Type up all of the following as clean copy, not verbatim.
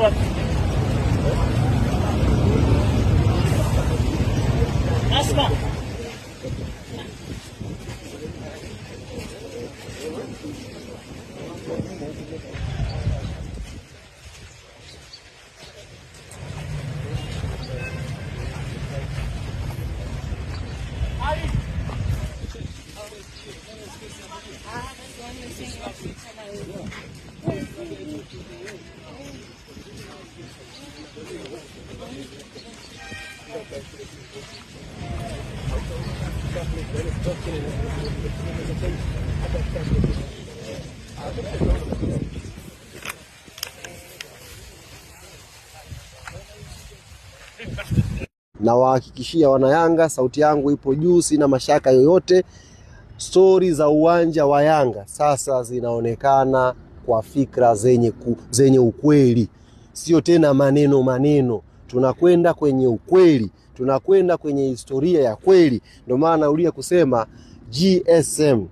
Asma. Nawahakikishia wanayanga, sauti yangu ipo juu, sina mashaka yoyote. Stori za uwanja wa Yanga sasa zinaonekana kwa fikra zenye ukweli, sio tena maneno maneno. Tunakwenda kwenye ukweli, tunakwenda kwenye historia ya kweli. Ndio maana naulia kusema GSM,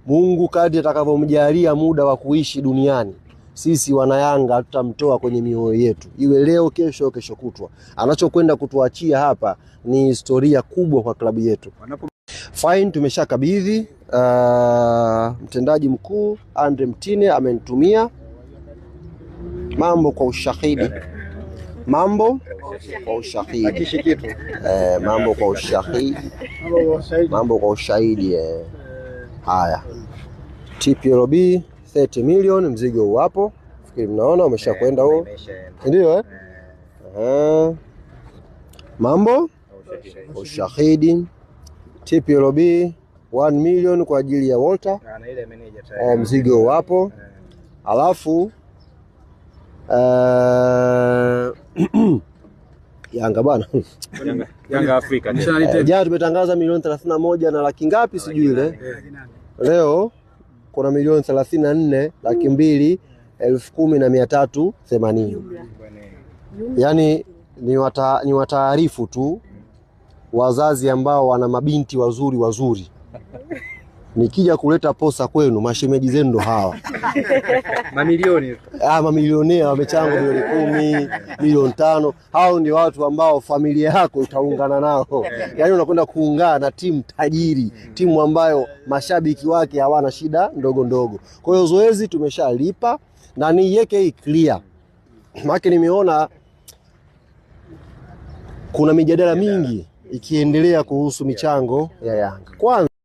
Mungu kadri atakavyomjalia muda wa kuishi duniani, sisi wanayanga hatutamtoa kwenye mioyo yetu, iwe leo, kesho, kesho kutwa. Anachokwenda kutuachia hapa ni historia kubwa kwa klabu yetu. Fine, tumeshakabidhi. Mtendaji mkuu Andre Mtine amenitumia mambo kwa ushahidi, mambo kwa ushahidi, mambo kwa ushahidi, mambo kwa ushahidi. Haya, TPLB 30 million, mzigo huu hapo, fikiri mnaona umeshakwenda huo, ndio eh? Mambo ushahidi. TPLB 1 million kwa ajili ya Walter, mzigo wapo. Alafu Yanga bwana, Yanga Afrika. Jana tumetangaza milioni 31 na laki ngapi sijui ile. Leo kuna milioni 34 210,380. Yaani ni wataarifu tu wazazi ambao wana mabinti wazuri wazuri, nikija kuleta posa kwenu, mashemeji zenu ndo hawa mamilioni. Mamilionea wamechanga milioni 10, milioni 5. Hao ndio watu ambao familia yako itaungana nao. Yaani unakwenda kuungana na timu tajiri, timu ambayo mashabiki wake hawana shida ndogo ndogo. Kwa hiyo zoezi tumeshalipa na niiweke hii clear, maana nimeona kuna mijadala mingi ikiendelea kuhusu michango ya Yanga. Kwanza